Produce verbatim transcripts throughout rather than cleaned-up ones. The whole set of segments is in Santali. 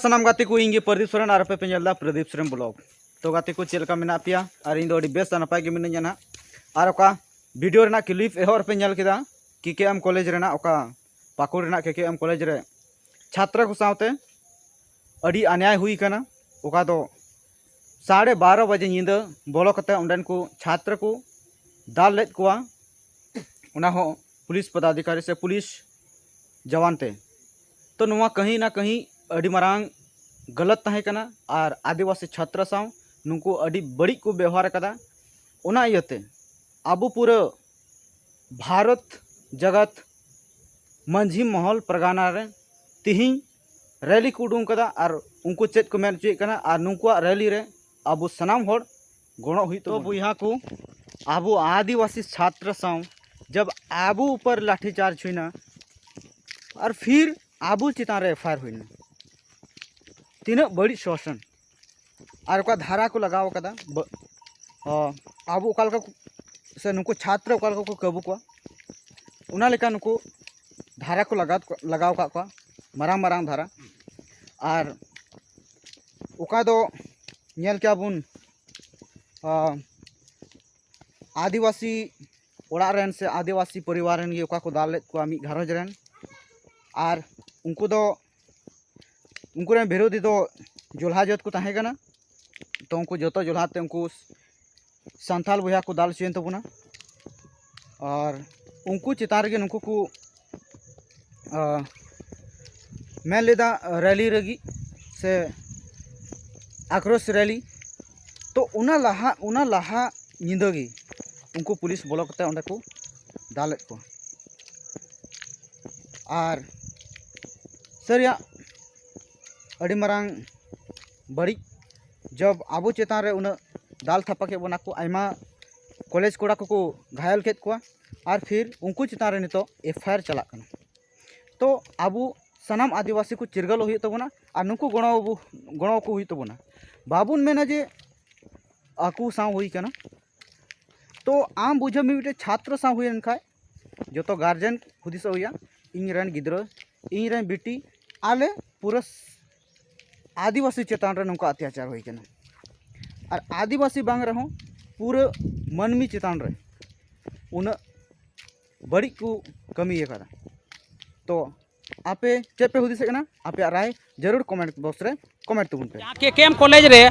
ᱥᱟᱱᱟᱢ ᱜᱟᱛᱮ ᱠᱚ, ᱤᱧ ᱜᱮ ᱯᱨᱚᱫᱤᱯ ᱥᱚᱨᱮᱱ ᱟᱨ ᱟᱯᱮ ᱯᱮ ᱧᱮᱞ ᱮᱫᱟ ᱯᱨᱚᱫᱤᱯ ᱥᱚᱨᱮᱱ ᱵᱞᱚᱜ᱾ ᱛᱚ ᱜᱟᱛᱮ ᱠᱚ, ᱪᱮᱫ ᱞᱮᱠᱟ ᱢᱮᱱᱟᱜ ᱯᱮᱭᱟ? ᱟᱨ ᱤᱧ ᱫᱚ ᱟᱹᱰᱤ ᱵᱮᱥ ᱟᱨ ᱱᱟᱯᱟᱭ ᱜᱮ ᱢᱤᱱᱟᱹᱧᱟ ᱱᱟᱦᱟᱜ᱾ ᱟᱨ ᱚᱠᱟ ᱵᱷᱤᱰᱤᱭᱳ ᱨᱮᱱᱟᱜ ᱠᱞᱤᱯ ᱮᱦᱚᱵ ᱨᱮᱯᱮ ᱧᱮᱞ ᱠᱮᱫᱟ, ᱠᱮ ᱠᱮ ᱮᱢ ᱠᱚᱞᱮᱡᱽ ᱨᱮᱱᱟᱜ, ᱚᱠᱟ ᱯᱟᱹᱠᱩᱲ ᱨᱮᱱᱟᱜ ᱠᱮ ᱠᱮ ᱮᱢ ᱠᱚᱞᱮᱡᱽ ᱨᱮ ᱪᱷᱟᱛᱨᱟ ᱠᱚ ᱥᱟᱶᱛᱮ ᱟᱹᱰᱤ ᱚᱱᱱᱭᱟᱭ ᱦᱩᱭ ᱠᱟᱱᱟ᱾ ᱚᱠᱟ ᱫᱚ ᱥᱟᱲᱮ ᱵᱟᱨᱚ ᱵᱟᱡᱮ ᱧᱤᱫᱟᱹ ᱵᱚᱞᱚ ᱠᱟᱛᱮ ᱚᱸᱰᱮᱱ ᱠᱚ ᱪᱷᱟᱛᱨᱟ ᱠᱚ ᱫᱟᱞ ᱞᱮᱫ ᱠᱚᱣᱟ, ᱚᱱᱟ ᱦᱚᱸ ᱯᱩᱞᱤᱥ ᱯᱚᱫᱟᱫᱷᱤᱠᱟᱨᱤ ᱥᱮ ᱯᱩᱞᱤᱥ ᱡᱟᱣᱟᱱ ᱛᱮ᱾ ᱛᱚ ᱱᱚᱣᱟ ᱠᱟᱹᱦᱤ ᱱᱟ ᱠᱟᱹᱦᱤ ᱟᱹᱰᱤ ᱢᱟᱨᱟᱝ ᱜᱟᱞᱟᱛ ᱛᱟᱦᱮᱸ ᱠᱟᱱᱟ ᱟᱨ ᱟᱹᱫᱤᱵᱟᱹᱥᱤ ᱪᱷᱟᱛᱨᱟ ᱥᱟᱶ ᱱᱩᱠᱩ ᱟᱹᱰᱤ ᱵᱟᱹᱲᱤᱡ ᱠᱚ ᱵᱮᱣᱦᱟᱨ ᱟᱠᱟᱫᱟ᱾ ᱚᱱᱟ ᱤᱭᱟᱹᱛᱮ ᱟᱵᱚ ᱯᱩᱨᱟᱹ ᱵᱷᱟᱨᱚᱛ ᱡᱟᱜᱟᱛ ᱢᱟᱹᱡᱷᱤ ᱢᱚᱦᱚᱞ ᱯᱟᱨᱜᱟᱱᱟ ᱨᱮ ᱛᱤᱦᱤᱧ ᱨᱮᱞᱤ ᱠᱚ ᱩᱰᱩᱝ ᱠᱟᱫᱟ ᱟᱨ ᱩᱱᱠᱩ ᱪᱮᱫ ᱠᱚ ᱢᱮᱱ ᱦᱚᱪᱚᱭᱮᱫ ᱠᱟᱱᱟ ᱟᱨ ᱱᱩᱠᱩᱣᱟᱜ ᱨᱮᱞᱤ ᱨᱮ ᱟᱵᱚ ᱥᱟᱱᱟᱢ ᱦᱚᱲ ᱜᱚᱲᱚ ᱦᱩᱭᱩᱜ ᱛᱚ ᱛᱟᱵᱚᱱᱟ᱾ ᱵᱚᱭᱦᱟ ᱠᱚ, ᱟᱵᱚ ᱟᱹᱫᱤᱵᱟᱹᱥᱤ ᱪᱷᱟᱛᱨᱚ ᱥᱟᱶ ᱡᱟᱵ ᱟᱵᱚ ᱩᱯᱚᱨ ᱞᱟᱴᱷᱤ ᱪᱟᱨᱡᱽ ᱦᱩᱭᱱᱟ ᱟᱨ ᱯᱷᱤᱨ ᱟᱵᱚ ᱪᱮᱛᱟᱱ ᱨᱮ ᱮᱯᱷ ᱟᱭ ᱟᱨ ᱦᱩᱭᱱᱟ, ᱛᱤᱱᱟᱹᱜ ᱵᱟᱹᱲᱤᱡ ᱥᱟᱥᱚᱱ ᱟᱨ ᱚᱠᱟ ᱫᱷᱟᱨᱟ ᱠᱚ ᱞᱟᱜᱟᱣ ᱠᱟᱫᱟ, ᱵᱟ-, ᱚ, ᱟᱵᱚ ᱚᱠᱟ ᱞᱮᱠᱟ ᱠᱚ, ᱥᱮ ᱱᱩᱠᱩ ᱪᱷᱟᱛᱨᱚ ᱚᱠᱟ ᱞᱮᱠᱟ ᱠᱚ ᱠᱟᱹᱵᱩ ᱠᱚᱣᱟ, ᱚᱱᱟ ᱞᱮᱠᱟ ᱱᱩᱠᱩ ᱫᱷᱟᱨᱟ ᱠᱚ ᱞᱟᱜᱟᱣ, ᱞᱟᱜᱟᱣ ᱠᱟᱜ ᱠᱚᱣᱟ, ᱢᱟᱨᱟᱝ ᱢᱟᱨᱟᱝ ᱫᱷᱟᱨᱟ᱾ ᱟᱨ ᱚᱠᱟ ᱫᱚ ᱧᱮᱞ ᱠᱮᱜᱼᱟ ᱵᱚᱱ, ᱟ, ᱟᱹᱫᱤᱵᱟᱹᱥᱤ ᱚᱲᱟᱜ ᱨᱮᱱ ᱥᱮ ᱟᱹᱫᱤᱵᱟᱹᱥᱤ ᱯᱚᱨᱤᱵᱟᱨ ᱨᱮᱱ ᱜᱮ ᱚᱠᱟ ᱠᱚ ᱫᱟᱞ ᱞᱮᱫ ᱠᱚᱣᱟ ᱢᱤᱫ ᱜᱷᱟᱨᱚᱸᱡᱽ ᱨᱮᱱ᱾ ᱟᱨ ᱩᱱᱠᱩ ᱫᱚ, ᱩᱱᱠᱩ ᱨᱮᱱ ᱵᱤᱨᱳᱫᱷᱤ ᱫᱚ ᱡᱚᱞᱦᱟ ᱡᱟᱹᱛ ᱠᱚ ᱛᱟᱦᱮᱸ ᱠᱟᱱᱟ᱾ ᱛᱚ ᱩᱱᱠᱩ ᱡᱚᱛᱚ ᱡᱚᱞᱦᱟ ᱛᱮ ᱩᱱᱠᱩ ᱥᱟᱱᱛᱟᱞ ᱵᱚᱭᱦᱟ ᱠᱚ ᱫᱟᱞ ᱦᱚᱪᱚᱭᱮᱱ ᱛᱟᱵᱚᱱᱟ᱾ ᱟᱨ ᱩᱱᱠᱩ ᱪᱮᱛᱟᱱ ᱨᱮᱜᱮ ᱱᱩᱠᱩ ᱠᱚ, ᱟ, ᱢᱮᱱ ᱞᱮᱫᱟ ᱨᱮᱞᱤ ᱞᱟᱹᱜᱤᱫ ᱥᱮ ᱟᱠᱨᱳᱥ ᱨᱮᱞᱤ᱾ ᱛᱚ ᱚᱱᱟ ᱞᱟᱦᱟ, ᱚᱱᱟ ᱞᱟᱦᱟ ᱧᱤᱫᱟᱹ ᱜᱮ ᱩᱱᱠᱩ ᱯᱩᱞᱤᱥ ᱵᱚᱞᱚ ᱠᱟᱛᱮ ᱚᱸᱰᱮ ᱠᱚ ᱫᱟᱞᱮᱫ ᱠᱚᱣᱟ᱾ ᱟᱨ ᱥᱟᱹᱨᱤᱭᱟᱜ ᱟᱹᱰᱤ ᱢᱟᱨᱟᱝ ᱵᱟᱹᱲᱤᱡ, ᱡᱚᱵ ᱟᱵᱚ ᱪᱮᱛᱟᱱ ᱨᱮ ᱩᱱᱟᱹᱜ ᱫᱟᱞ ᱛᱷᱟᱯᱟ ᱠᱮᱫ ᱵᱚᱱᱟ ᱠᱚ, ᱟᱭᱢᱟ ᱠᱚᱞᱮᱡᱽ ᱠᱚᱲᱟ ᱠᱚᱠᱚ ᱜᱷᱟᱭᱮᱞ ᱠᱮᱫ ᱠᱚᱣᱟ, ᱟᱨ ᱯᱷᱤᱨ ᱩᱱᱠᱩ ᱪᱮᱛᱟᱱ ᱨᱮ ᱱᱤᱛᱚᱜ ᱮᱯᱷ ᱟᱭ ᱟᱨ ᱪᱟᱞᱟᱜ ᱠᱟᱱᱟ᱾ ᱛᱚ ᱟᱵᱚ ᱥᱟᱱᱟᱢ ᱟᱹᱫᱤᱵᱟᱹᱥᱤ ᱠᱚ ᱪᱤᱨᱜᱟᱹᱞᱚᱜ ᱦᱩᱭᱩᱜ ᱛᱟᱵᱚᱱᱟ ᱟᱨ ᱱᱩᱠᱩ ᱜᱚᱲᱚ ᱟᱵᱚ, ᱜᱚᱲᱚ ᱟᱠᱚ ᱦᱩᱭᱩᱜ ᱛᱟᱵᱚᱱᱟ᱾ ᱵᱟᱵᱚᱱ ᱢᱮᱱᱟ ᱡᱮ ᱟᱠᱚ ᱥᱟᱶ ᱦᱩᱭ ᱠᱟᱱᱟ᱾ ᱛᱚ ᱟᱢ ᱵᱩᱡᱷᱟᱹᱣ ᱢᱮ, ᱢᱤᱫᱴᱮᱱ ᱪᱷᱟᱛᱨᱚ ᱥᱟᱶ ᱦᱩᱭ ᱞᱮᱱᱠᱷᱟᱱ ᱡᱚᱛᱚ ᱜᱟᱨᱡᱮᱱ ᱦᱩᱫᱤᱥᱚᱜ ᱦᱩᱭᱩᱜᱼᱟ, ᱤᱧ ᱨᱮᱱ ᱜᱤᱫᱽᱨᱟᱹ, ᱤᱧ ᱨᱮᱱ ᱵᱤᱴᱤ, ᱟᱞᱮ ᱯᱩᱨᱟᱹ ᱥ-, ᱟᱹᱫᱤᱵᱟᱹᱥᱤ ᱪᱮᱛᱟᱱ ᱨᱮ ᱱᱚᱝᱠᱟ ᱚᱛᱛᱟᱪᱟᱨ ᱦᱩᱭ ᱠᱟᱱᱟ᱾ ᱟᱨ ᱟᱹᱫᱤᱵᱟᱹᱥᱤ ᱵᱟᱝ ᱨᱮᱦᱚᱸ ᱯᱩᱨᱟᱹ ᱢᱟᱹᱱᱢᱤ ᱪᱮᱛᱟᱱ ᱨᱮ ᱩᱱᱟᱹᱜ ᱵᱟᱹᱲᱤᱡ ᱠᱚ ᱠᱟᱹᱢᱤ ᱟᱠᱟᱫᱟ᱾ ᱛᱚ ᱟᱯᱮ ᱪᱮᱫ ᱯᱮ ᱦᱩᱫᱤᱥᱮᱫ ᱠᱟᱱᱟ? ᱟᱯᱮᱭᱟᱜ ᱨᱟᱭ ᱡᱟᱹᱨᱩᱲ ᱠᱚᱢᱮᱱᱴ ᱵᱚᱠᱥ ᱨᱮ ᱠᱚᱢᱮᱱᱴ ᱛᱟᱵᱚᱱ ᱯᱮ᱾ ᱡᱟᱦᱟᱸ ᱠᱮ ᱠᱮ ᱮᱢ ᱠᱚᱞᱮᱡᱽ ᱨᱮ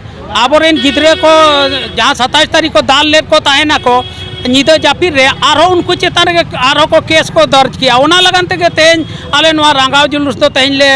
ᱟᱵᱚᱨᱮᱱ ᱜᱤᱫᱽᱨᱟᱹ ᱠᱚ ᱡᱟᱦᱟᱸ ᱥᱟᱛᱟᱥ ᱛᱟᱹᱨᱤᱠᱷ ᱠᱚ ᱫᱟᱞ ᱞᱮᱫ ᱠᱚ ᱛᱟᱦᱮᱱᱟᱠᱚ ᱧᱤᱫᱟᱹ ᱡᱟᱹᱯᱤᱫ ᱨᱮ, ᱟᱨᱦᱚᱸ ᱩᱱᱠᱩ ᱪᱮᱛᱟᱱ ᱨᱮᱜᱮ ᱟᱨᱦᱚᱸ ᱠᱚ ᱠᱮᱥ ᱠᱚ ᱫᱚᱨᱡᱽ ᱠᱮᱜᱼᱟ᱾ ᱚᱱᱟ ᱞᱟᱹᱜᱤᱫ ᱛᱮᱜᱮ ᱛᱮᱦᱮᱧ ᱟᱞᱮ ᱱᱚᱣᱟ ᱨᱟᱸᱜᱟᱣ ᱡᱩᱞᱩᱥ ᱫᱚ ᱛᱮᱦᱮᱧ ᱞᱮ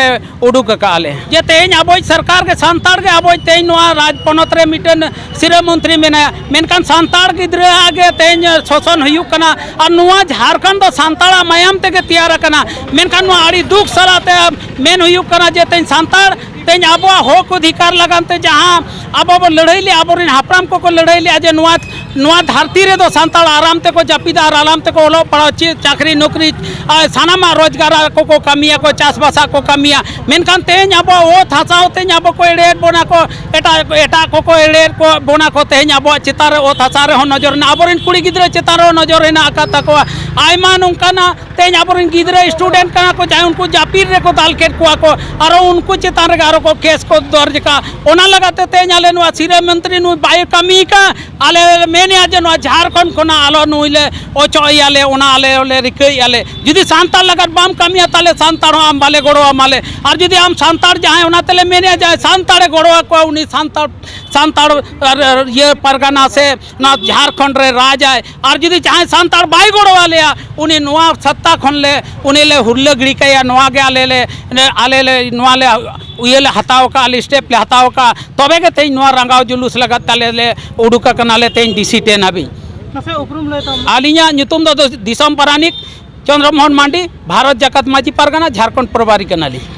ᱩᱰᱩᱠ ᱟᱠᱟᱫᱼᱟ ᱞᱮ, ᱡᱮ ᱛᱮᱦᱮᱧ ᱟᱵᱚᱭᱤᱡ ᱥᱚᱨᱠᱟᱨ ᱜᱮ, ᱥᱟᱱᱛᱟᱲ ᱜᱮ ᱟᱵᱚᱭᱤᱡ ᱛᱮᱦᱮᱧ ᱱᱚᱣᱟ ᱨᱟᱡᱽ ᱯᱚᱱᱚᱛ ᱨᱮ ᱢᱤᱫᱴᱮᱱ ᱥᱤᱨᱟᱹ ᱢᱚᱱᱛᱨᱤ ᱢᱮᱱᱟᱭᱟ, ᱢᱮᱱᱠᱷᱟᱱ ᱥᱟᱱᱛᱟᱲ ᱜᱤᱫᱽᱨᱟᱹ ᱟᱜ ᱜᱮ ᱛᱮᱦᱮᱧ ᱥᱳᱥᱚᱱ ᱦᱩᱭᱩᱜ ᱠᱟᱱᱟ᱾ ᱟᱨ ᱱᱚᱣᱟ ᱡᱷᱟᱲᱠᱷᱚᱸᱰ ᱫᱚ ᱥᱟᱱᱛᱟᱲᱟᱜ ᱢᱟᱭᱟᱢ ᱛᱮᱜᱮ ᱛᱮᱭᱟᱨ ᱟᱠᱟᱱᱟ, ᱢᱮᱱᱠᱷᱟᱱ ᱱᱚᱣᱟ ᱟᱹᱰᱤ ᱫᱩᱠ ᱥᱟᱞᱟᱜ ᱛᱮ ᱢᱮᱱ ᱦᱩᱭᱩᱜ ᱠᱟᱱᱟ ᱡᱮ ᱛᱮᱦᱮᱧ ᱥᱟᱱᱛᱟᱲ ᱛᱮᱦᱮᱧ ᱟᱵᱚᱣᱟᱜ ᱦᱚᱠ ᱚᱫᱷᱤᱠᱟᱨ ᱞᱟᱹᱜᱤᱫ ᱛᱮ ᱡᱟᱦᱟᱸ ᱟᱵᱚ ᱵᱚ ᱞᱟᱹᱲᱦᱟᱹᱭ ᱞᱮᱫᱼᱟ, ᱟᱵᱚᱨᱮᱱ ᱦᱟᱯᱲᱟᱢ ᱠᱚᱠᱚ ᱞᱟᱹᱲᱦᱟᱹᱭ ᱞᱮᱫᱼᱟ ᱡᱮ ᱱᱚᱣᱟ, ᱱᱚᱣᱟ ᱫᱷᱟᱹᱨᱛᱤ ᱨᱮᱫᱚ ᱥᱟᱱᱛᱟᱲ ᱟᱨᱟᱢ ᱛᱮᱠᱚ ᱡᱟᱹᱯᱤᱫᱟ ᱟᱨ ᱟᱨᱟᱢ ᱛᱮᱠᱚ ᱚᱞᱚᱜ ᱯᱟᱲᱦᱟᱣ, ᱪᱮᱫ ᱪᱟᱹᱠᱨᱤ ᱱᱚᱠᱨᱤ, ᱟᱨ ᱥᱟᱱᱟᱢᱟᱜ ᱨᱳᱡᱽᱜᱟᱨ ᱟᱠᱚ ᱠᱚ ᱠᱟᱹᱢᱤᱭᱟᱠᱚ, ᱪᱟᱥᱵᱟᱥᱟᱜ ᱠᱚ ᱠᱟᱹᱢᱤᱭᱟ᱾ ᱢᱮᱱᱠᱷᱟᱱ ᱛᱮᱦᱮᱧ ᱟᱵᱚᱣᱟᱜ ᱚᱛ ᱦᱟᱥᱟ ᱦᱚᱸ ᱛᱮᱦᱮᱧ ᱟᱵᱚ ᱠᱚ ᱮᱲᱮᱭᱮᱫ ᱵᱚᱱᱟ ᱠᱚ, ᱮᱴᱟᱜ, ᱮᱴᱟᱜ ᱠᱚᱠᱚ ᱮᱲᱮᱭᱮᱫ ᱠᱚ ᱵᱚᱱᱟ ᱠᱚ᱾ ᱛᱮᱦᱮᱧ ᱟᱵᱚᱣᱟᱜ ᱪᱮᱛᱟᱱ ᱨᱮ, ᱚᱛ ᱦᱟᱥᱟ ᱨᱮᱦᱚᱸ ᱱᱚᱡᱚᱨ ᱦᱮᱱᱟᱜᱼᱟ, ᱟᱵᱚᱨᱮᱱ ᱠᱩᱲᱤ ᱜᱤᱫᱽᱨᱟᱹ ᱪᱮᱛᱟᱱ ᱨᱮᱦᱚᱸ ᱱᱚᱡᱚᱨ ᱦᱮᱱᱟᱜ ᱟᱠᱟᱫ ᱛᱟᱠᱚᱣᱟ᱾ ᱟᱭᱢᱟ ᱱᱚᱝᱠᱟᱱᱟᱜ ᱛᱮᱦᱮᱧ ᱟᱵᱚᱨᱮᱱ ᱜᱤᱫᱽᱨᱟᱹ student ᱠᱟᱱᱟ ᱠᱚ, ᱡᱟᱦᱟᱸᱭ ᱩᱱᱠᱩ ᱡᱟᱹᱯᱤᱫ ᱨᱮᱠᱚ ᱫᱟᱞ ᱠᱮᱫ ᱠᱚᱣᱟ ᱠᱚ, ᱟᱨᱚ ᱩᱱᱠᱩ ᱪᱮᱛᱟᱱ ᱨᱮᱜᱮ ᱟᱨᱚ ᱠᱚ ᱠᱮᱥ ᱠᱚ ᱫᱚᱨᱡᱽ ᱠᱟᱜᱼᱟ᱾ ᱚᱱᱟ ᱞᱟᱜᱟᱛ ᱛᱮ ᱛᱮᱦᱮᱧ ᱟᱞᱮ ᱱᱚᱣᱟ ᱥᱤᱨᱟᱹ ᱢᱚᱱᱛᱨᱤ ᱱᱩᱭ ᱵᱟᱭ ᱠᱟᱹᱢᱤ ᱠᱟᱜᱼᱟ, ᱟᱞᱮ ᱞᱮ ᱢᱮᱱᱮᱜᱼᱟ ᱡᱮ ᱱᱚᱣᱟ ᱡᱷᱟᱲᱠᱷᱚᱸᱰ ᱠᱷᱚᱱᱟᱜ ᱟᱞᱚ ᱱᱩᱭ ᱞᱮ ᱚᱪᱚᱜ ᱮᱭᱟ ᱞᱮ, ᱚᱱᱟ ᱟᱞᱮ ᱞᱮ ᱨᱤᱠᱟᱹᱭᱮᱜᱼᱟ ᱞᱮ᱾ ᱡᱩᱫᱤ ᱥᱟᱱᱛᱟᱲ ᱞᱟᱜᱟᱛ ᱵᱟᱢ ᱠᱟᱹᱢᱤᱭᱟ, ᱛᱟᱦᱞᱮ ᱥᱟᱱᱛᱟᱲ ᱦᱚᱸ ᱟᱢ ᱵᱟᱞᱮ ᱜᱚᱲᱚ ᱟᱢᱟ ᱞᱮ᱾ ᱟᱨ ᱡᱩᱫᱤ ᱟᱢ ᱥᱟᱱᱛᱟᱲ ᱡᱟᱦᱟᱸᱭ, ᱚᱱᱟ ᱛᱮᱞᱮ ᱢᱮᱱᱮᱜᱼᱟ ᱡᱟᱦᱟᱸᱭ ᱥᱟᱱᱛᱟᱲᱮ ᱜᱚᱲᱚ ᱟᱠᱚᱣᱟ, ᱩᱱᱤ ᱥᱟᱱᱛᱟᱲ, ᱥᱟᱱᱛᱟᱲ, ᱟᱨ, ᱟᱨ, ᱤᱭᱟᱹ ᱯᱟᱨᱜᱟᱱᱟ ᱥᱮ ᱱᱚᱣᱟ ᱡᱷᱟᱲᱠᱷᱚᱸᱰ ᱨᱮ ᱨᱟᱡᱟᱭ᱾ ᱟᱨ ᱡᱩᱫᱤ ᱡᱟᱦᱟᱸᱭ ᱥᱟᱱᱛᱟᱲ ᱵᱟᱭ ᱜᱚᱲᱚ ᱟᱞᱮᱭᱟ, ᱩᱱᱤ ᱱᱚᱣᱟ ᱥᱚᱛᱛᱟ ᱠᱷᱚᱱ ᱞᱮ, ᱩᱱᱤ ᱞᱮ ᱦᱩᱨᱞᱟᱹ ᱜᱤᱰᱤ ᱠᱟᱭᱟ᱾ ᱱᱚᱣᱟ ᱜᱮ ᱟᱞᱮ ᱞᱮ, ᱟᱞᱮ ᱞᱮ, ᱱᱚᱣᱟ ᱞᱮ ᱤᱭᱟᱹ ᱞᱮ ᱦᱟᱛᱟᱣ ᱠᱟᱜᱼᱟ, ᱟᱞᱮ step ᱞᱮ ᱦᱟᱛᱟᱣ ᱠᱟᱜᱼᱟ᱾ ᱛᱚᱵᱮ ᱜᱮ ᱛᱮᱦᱮᱧ ᱱᱚᱣᱟ ᱨᱟᱸᱜᱟᱣ ᱡᱩᱞᱩᱥ ᱞᱟᱜᱟᱫ ᱛᱮ ᱟᱞᱮ ᱞᱮ ᱩᱰᱩᱠ ᱟᱠᱟᱱᱟ, ᱞᱮ ᱛᱮᱦᱮᱧ D C ten ᱦᱟᱹᱵᱤᱡ᱾ ᱢᱟᱥᱮ ᱩᱯᱨᱩᱢ ᱞᱟᱹᱭ ᱛᱟᱢ᱾ ᱟᱹᱞᱤᱧᱟᱜ ᱧᱩᱛᱩᱢ ᱫᱚ ᱫᱤᱥᱚᱢ ᱯᱟᱨᱟᱱᱤᱠ ᱪᱚᱱᱫᱨᱚ ᱢᱳᱦᱚᱱ ᱢᱟᱱᱰᱤ, ᱵᱷᱟᱨᱚᱛ ᱡᱟᱠᱟᱛ ᱢᱟᱹᱡᱷᱤ ᱯᱟᱨᱜᱟᱱᱟ, ᱡᱷᱟᱲᱠᱷᱚᱸᱰ ᱯᱨᱚᱵᱷᱟᱨᱤ ᱠᱟᱱᱟᱞᱤᱧ᱾